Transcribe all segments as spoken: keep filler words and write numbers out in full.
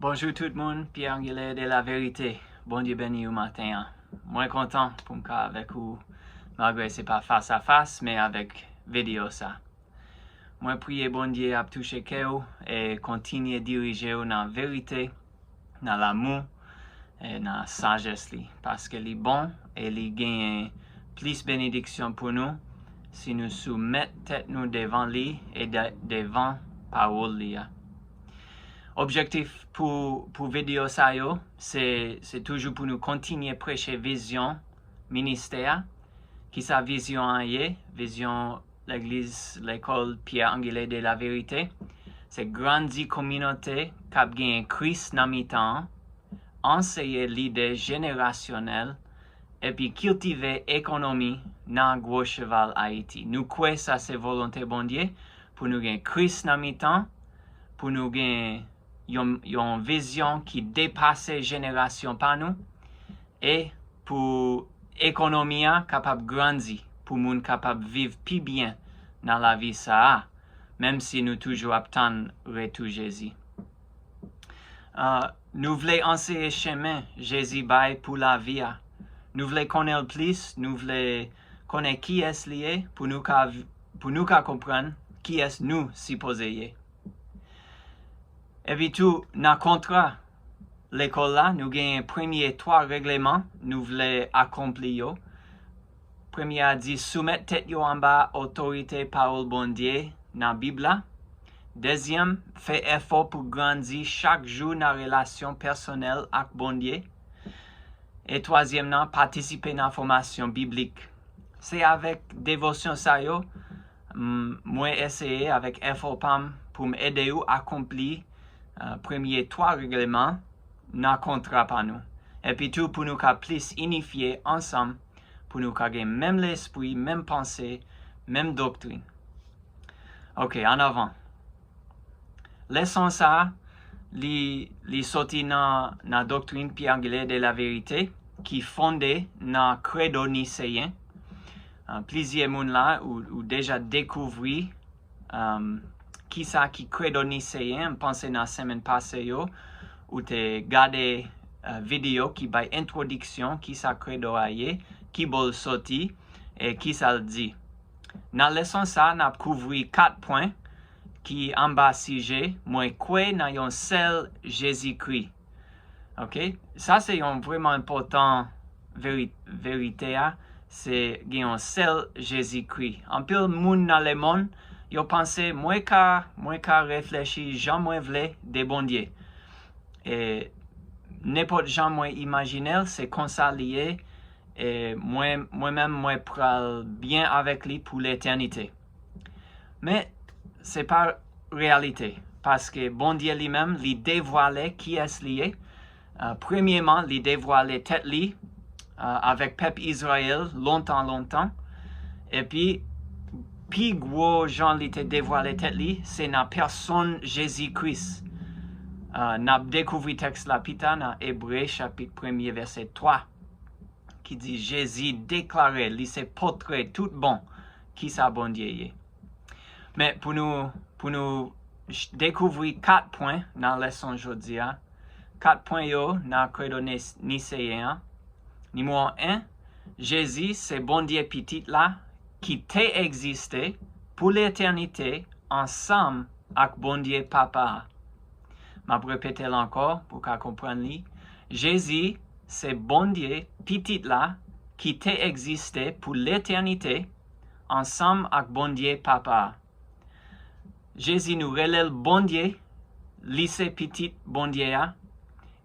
Bonjou tout moun, Pierre Angelaire de la Verite. Bondye beni w maten an. Mwen kontan pou m ka avèk ou, malgre se pa fas a fas, men avèk videyo sa. Mwen priye Bondye ap touche kè w e kontinye dirije w nan verite, nan lamou, e nan sajès li, paske li bon e li genyen plis benediksyon pou nou si nou soumèt tèt nou devan li e de- devan pawòl li a. Objektif pou, pou videyo sa yo, se, se toujou pou nou kontinye preche vizyon ministè a. Kisa vizyon an ye? Vizyon legliz lekòl Pierre Angelaire de la Verite, se grandi kominote k ap genyen Kris nan mitan an, anseye lide jenerasyonèl, epi kiltive ekonomi nan Gwo Cheval Ayiti. Nou kwè sa se volonte Bondye pou nou gen Kris nan mitan, pou nou gen yon, yon vizyon ki depase jenerasyon pa nou, e pou ekonomi a kapab grandi, pou moun kapab viv pi byen nan lavi sa a, menm si nou toujou ap tann retou Jezi. Ah, nou vle anseye chemen Jezi bay pou lavi a. Nou vle konnen l plis, nou vle konnen kiyès li ye pou nou ka, pou nou ka konprann kiyès nou sipoze ye. Epi tou, nan kontra lekòl la, nou genyen premye twa regleman nou vle akonpli yo. Premye a di, soumèt tèt yo anba otorite pawòl Bondye nan Bib la. Dezyèm, fè efò pou grandi chak jou nan relasyon pèsonèl ak Bondye. E twazyèm nan, patisipe nan fòmasyon biblik. Se avèk devosyon sa yo, m- mwen eseye avèk efò pa m pou m ede w akonpli, uh, premye twa regleman nan kontra pa nou. Epi tou pou nou ka plis inifye ansanm, pou nou ka gen menm lespri, menm panse, menm doktrin. Ok, an avan. Leson sa a, li, li soti nan, nan doktrin Pierre Angelaire de la Verite, ki fonde nan Kredo Niseyen. Ah, plizyè moun la, ou, ou deja dekouvri, um, kisa ki Kredo Niseyen. M panse nan semèn pase yo, ou te gade, uh, videyo ki bay entwodiksyon kisa Kredo a ye, ki bò l soti, e kisa l di. Nan leson sa, n ap kouvri kat pwen ki anba sijè Mwen kwè nan yon sèl Jezikri. Ok? Sa se yon vrèman enpòtan veri- verite a, se gen yon sèl Jezikri. Anpil moun nan lemonn, yo panse mwen ka, mwen ka reflechi jan mwen vle de Bondye. E nenpòt jan mwen imajine l, se konsa li ye, e mwen, mwen menm mwen pral byen avèk li pou letènite. Men, se pa reyalite, paske Bondye li menm, li devwale kiyès li ye. Uh, premyeman, li devwale tèt li, uh, avèk pèp Izrayèl lontan, lontan. Epi, pi gwo jan li te devwale tèt li, se nan pèsonn Jezi Kris. Uh, n ap dekouvri tèks la pita nan Ebre chapit premye vèsè twa, ki di Jezi deklare li se pòtre tout bon kisa Bondye ye. Men pou nou, pou nou ch- dekouvri kat pwen nan leson jodi a, kat pwen yo nan Kredo Nis- Niseyen an. Nimewo en, Jezi se Bondye Pitit la ki te egziste pou letènite ansanm ak Bondye Papa a. M ap repete l ankò pou w ka konprann li. Jezi se Bondye Pitit la ki te egziste pou letènite ansanm ak Bondye Papa a. Jezi, nou rele l Bondye, li se Pitit Bondye a,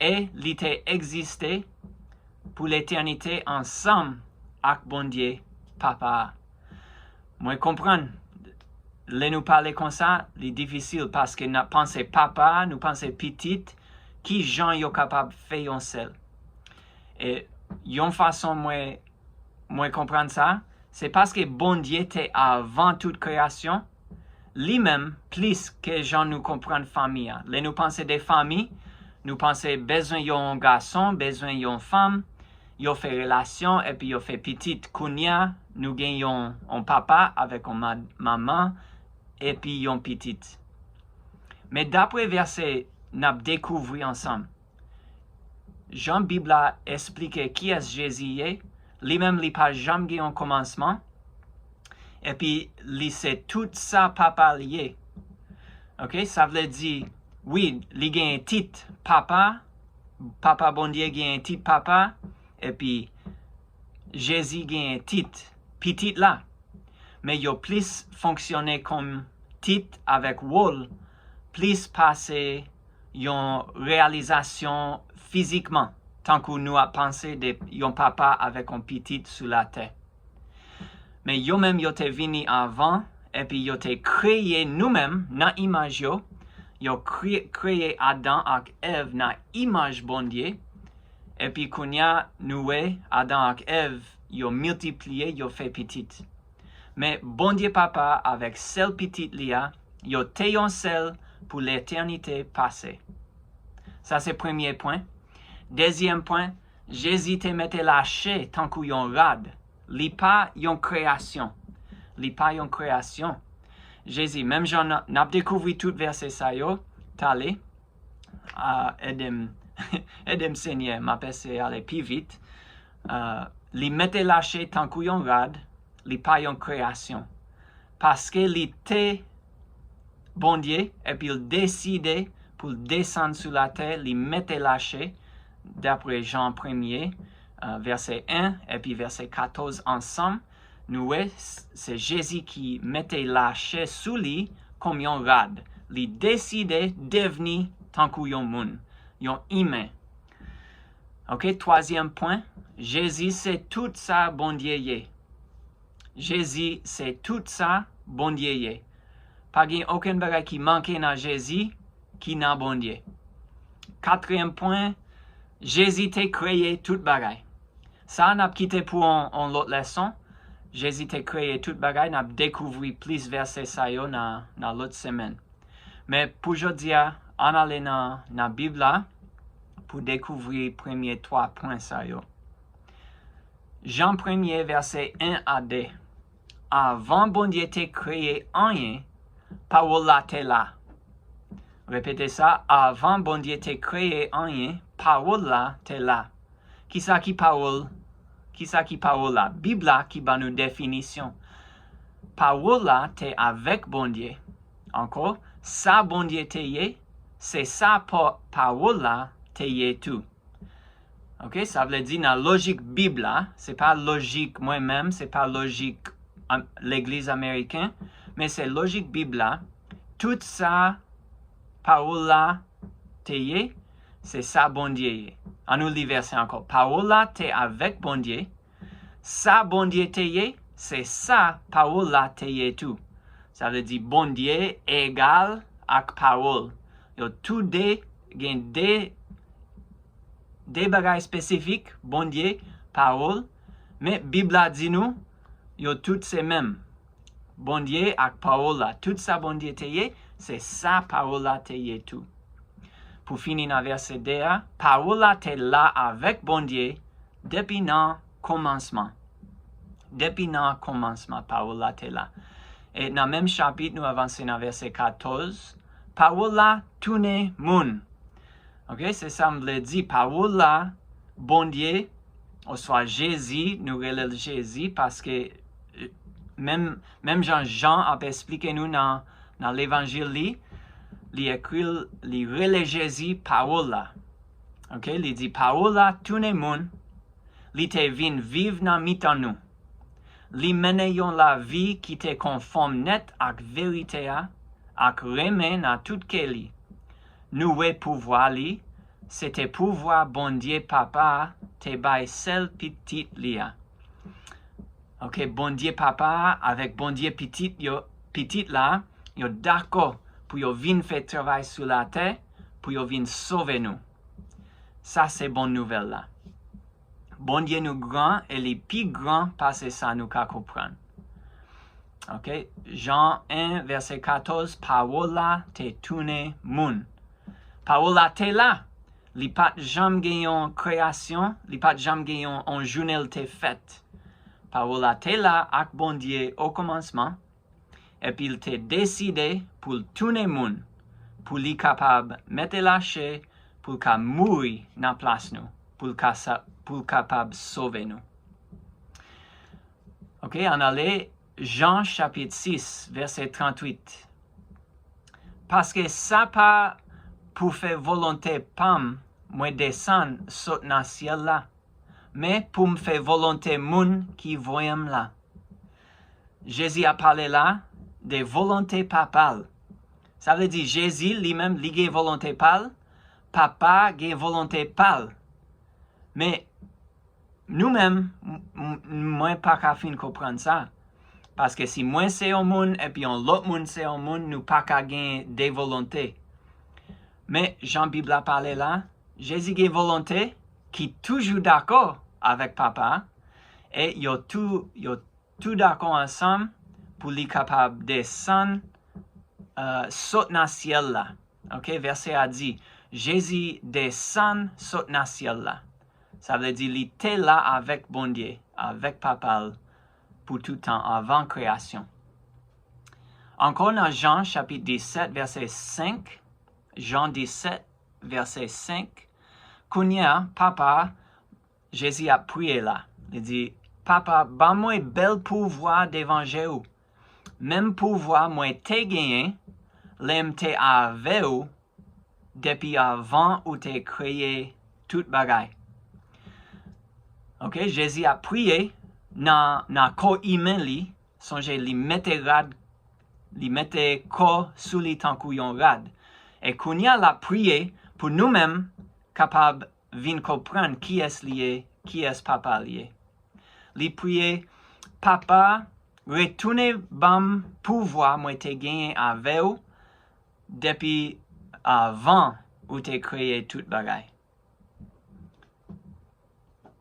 e li te egziste pou letènite ansanm ak Bondye Papa a. Mwen konprann, lè nou pale konsa, li difisil paske n ap panse Papa a, nou panse Pitit, ki jan yo kapab fè yon sèl? E yon fason mwen, mwen konprann sa, se paske Bondye te avan tout kreyasyon, li menm plis ke jan nou konprann fanmi a. Lè nou panse de fanmi, nou panse bezwen yon gason, bezwen yon fanm, yo fè relasyon epi yo fè pitit. Kounye a, nou gen yon, yon papa avèk yon ma- manman epi yon pitit. Men dapre vèsè n ap dekouvri ansanm. Jan Bib la esplike kiyès Jezi ye, li menm li pa janm gen yon kòmansman, epi li se tout sa Papa l ye. Ok, sa vle di, wi, li gen tit Papa, Papa Bondye gen tit Papa, epi Jezi gen tit Pitit la. Men yo plis fonksyone kòm tit avèk wòl plis pase yon reyalizasyon fizikman, tankou nou ap panse de yon papa avèk yon pitit sou latè. Men yo menm yo te vini avan, epi yo te kreye nou menm nan imaj yo. Yo kre- kreye Adan ak Èv nan imaj Bondye. Epi kounye a, nou wè Adan ak Èv, yo miltipliye, yo fè pitit. Men Bondye Papa avèk sèl Pitit li a, yo te yon sèl pou letènite pase. Sa se premye pwen. Dezyèm pwen, Jezi te mete lache tankou yon rad. Li pa yon kreyasyon. Li pa yon kreyasyon. Jezi, menm jan n ap dekouvri tout vèsè sa yo, tale, a, ede m, ede m Senyè, m ap eseye ale pi vit. A, li mete lache tankou yon rad, li pa yon kreyasyon. Paske li te Bondye, epi l deside pou l desann sou latè, li mete lache, dapre Jan premye, a, vèsè en, epi vèsè katòz ansanm, nou wè, s- se Jezi ki mete lache sou li kòm yon rad. Li deside devni tankou yon moun, yon imen. Ok, twazyèm pwen, Jezi se tout sa Bondye ye. Jezi se tout sa Bondye ye. Pa gen okenn bagay ki manke nan Jezi ki nan Bondye. Katriyèm pwen, Jezi te kreye tout bagay. Sa a n ap kite pou yon, yon lòt leson. Jezi te kreye tout bagay, n ap dekouvri plis vèsè sa yo nan, nan lòt semèn. Men pou jodi a, ann ale nan, nan Bib la pou dekouvri premye twa pwen sa yo. Jan premye, vèsè en a de. Avan Bondye te kreye anyen, Pawòl la te la. Repete sa, avan Bondye te kreye anyen, Pawòl la te la. Kisa ki pawòl? Kisa ki pawòl la? Bib la ki ban nou definisyon. Pawòl la te avèk Bondye. Ankò, sa Bondye te ye, se sa pa- pawòl la te ye tou. Ok, sa vle di nan lojik Bib la, se pa lojik mwen menm, se pa lojik am- legliz ameriken, men se lojik Bib la, tout sa pawòl la te ye, se sa Bondye ye. Ann nou li vèsè ankò. Pawòl la te avèk Bondye. Sa Bondye te ye, se sa pawòl la te ye tou. Sa vle di Bondye egal ak pawòl. Yo tou de gen de, de bagay espesifik, Bondye, pawòl, men Bib la di nou, yo tout se menm. Bondye ak pawòl la, tout sa Bondye te ye, se sa pawòl la te ye tou. Pou fini nan vèsè de a, pawòl la te la avèk Bondye depi nan kòmansman. Depi nan kòmansman, pawòl la te la. E nan menm chapit, nou avanse nan vèsè katòz, pawòl la tounen moun. Ok, se sa m vle di. Pawòl la, Bondye, oswa Jezi, nou rele l Jezi, paske, e, menm, menm jan Jan ap esplike nou nan, nan levanjil li, li ekri l, li rele Jezi pawòl la. Ok, li di, pawòl la tounen moun, li te vin viv nan mitan nou. Li mennen yon lavi ki te konfòm nèt ak verite a, ak renmen nan tout kè li. Nou wè pouvwa li, se te pouvwa Bondye Papa a te bay sèl Pitit li a. Ok, Bondye Papa a avèk Bondye Pitit yo, Pitit la, yo dakò pou yo vin fè travay sou latè, pou yo vin sove nou. Sa se bon nouvèl la. Bondye nou gran e li pi gran pase sa nou ka konprann. Ok, Jan en, vèsè katòz, pawòl la te tounen moun. Pawòl la te la. Li pa t janm gen yon kreyasyon, li pa t janm gen yon, yon jounen l te fèt. Pawòl la te la ak Bondye okòmansman, epi l te deside pou l tounen moun, pou li kapab mete lache, pou l ka mouri nan plas nou, pou l ka sa, pou l kapab sove nou. Ok, ann ale Jan chapit sis, vèsè tranntuit. Paske sa pa pou fè volonte pa m mwen desann sot nan syèl la, men pou m fè volonte moun ki voye m la. Jezi ap pale la de volonte Papa l. Sa vle di Jezi li menm li gen volonte pa l, Papa gen volonte pa l. Men nou menm, m- m- mwen pa ka fin konprann sa. Paske si mwen se yon moun epi yon lòt moun se yon moun, nou pa ka gen de volonte. Men jan Bib la pale la, Jezi gen volonte ki toujou dakò avèk Papa, e yo tou yo tou dakò ansanm pou li kapab desann, uh, sot nan syèl la. Ok, vèsè a di, Jezi desann sot nan syèl la. Sa vle di li te la avèk Bondye, avèk Papa l, pou tout tan anvan kreyasyon. Ankò nan Jan chapit disèt, vèsè senk, Jan disèt, vèsè senk, kounye a, Papa, Jezi ap priye la. Li di, Papa, ban mwen bèl pouvwa devan je w. Menm pouvwa mwen te genyen lè m te avè w depi avan ou te kreye tout bagay. Ok, Jezi ap priye nan, nan kò imen li, sonje li mete rad, li mete kò sou li tankou yon rad. E kounye a l ap priye pou nou menm kapab vin konprann kiyès li ye, kiyès Papa l ye. Li priye, Papa, retounen ban m pouvwa mwen te genyen avè w depi avan ou te kreye tout bagay.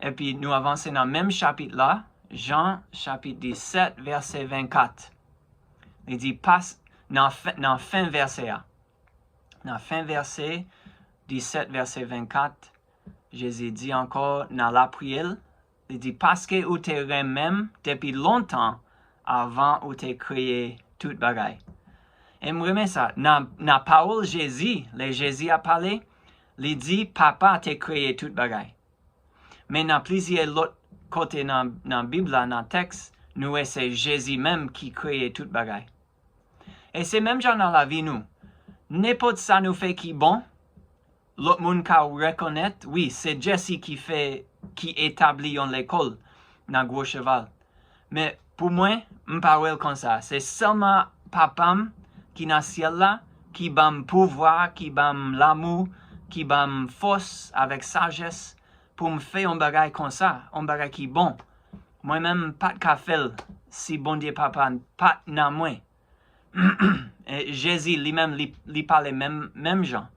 Epi nou avanse nan menm chapit la, Jan chapit disèt, vèsè vennkat. Li di, pas, nan fen, nan fen vèsè a, nan fen vèsè disèt, vèsè vennkat, Jezi di ankò nan lapriyè l, li di, paske ou te renmen m depi lontan avan ou te kreye tout bagay. E m renmen sa, nan, nan pawòl Jezi, lè Jezi ap pale, li di Papa te kreye tout bagay. Men nan plizyè lòt kote nan, nan Bib la, nan tèks, nou wè se Jezi menm ki kreye tout bagay. E se menm jan nan lavi nou. Nenpòt sa nou fè ki bon, lòt moun ka rekonèt, wi, se Jesse ki fè, ki etabli yon lekòl nan Gwo Cheval. Men pou mwen, m pa wè l konsa. Se sèlman Papa m ki nan syèl la ki ban m pouvwa, ki ban m lanmou, ki ban m fòs avèk sajès pou m fè yon bagay konsa, yon bagay ki bon. Mwen menm, m pa t ka fè l si Bondye Papa pa t nan mwen. E Jezi li menm, li, li pale menm, menm jan.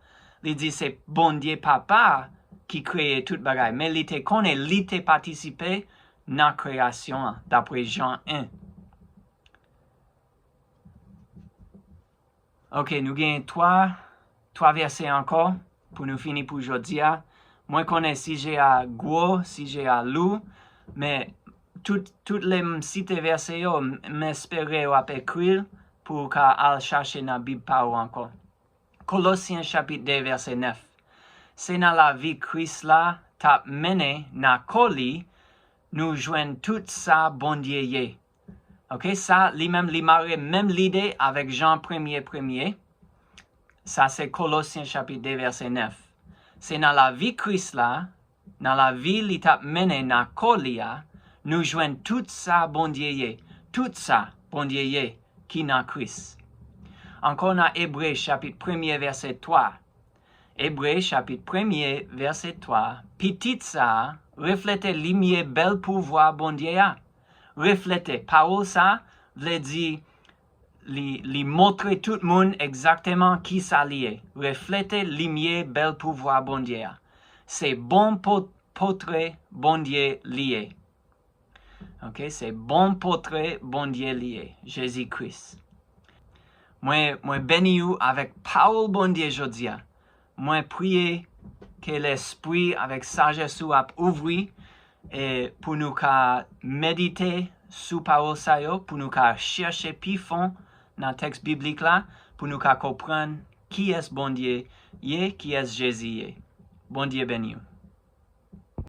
Li di se Bondye Papa a ki kreye tout bagay, men li te konnen li te patisipe nan kreyasyon an, dapre Jan en. Ok, nou gen twa, twa vèsè ankò pou nou fini pou jodi a. Mwen konnen sijè a gwo, sijè a lou, men tout, tout lè m site vèsè yo, m, m espere w ap ekri l pou w ka al chache nan Bib pa w ankò. Kolosyen chapit de vèsè nèf. Se nan lavi Kris la t ap mennen nan kò li nou jwenn tout sa Bondye ye. Ok, sa li menm li mare menm lide avèk Jan premye premye. Sa se Kolosyen chapit de vèsè nèf. Se nan lavi Kris la, nan lavi li t ap mennen nan kò li a, nou jwenn tout sa Bondye ye, tout sa Bondye ye ki nan Kris. Ankò nan Ebre chapit premye vèsè twa. Ebre chapit premye vèsè twa, pitit sa a reflete limyè bèl pouvwa Bondye a. Reflete, pawòl sa vle di li, li montre tout moun egzakteman kisa li ye. Reflete limyè bèl pouvwa Bondye a. Se bon po-, pòtre Bondye li ye. Ok, se bon pòtre Bondye li ye, Jezi Kris. Mwen, mwen beni ou avèk pawòl Bondye jodi a. Mwen priye ke lespri avèk sajès ou ap ouvri, e pou nou ka medite sou pawòl sa yo, pou nou ka chèche pi fon nan tèks biblik la, pou nou ka konprann kiyès Bondye ye, kiyès Jezi ye. Bondye beni w.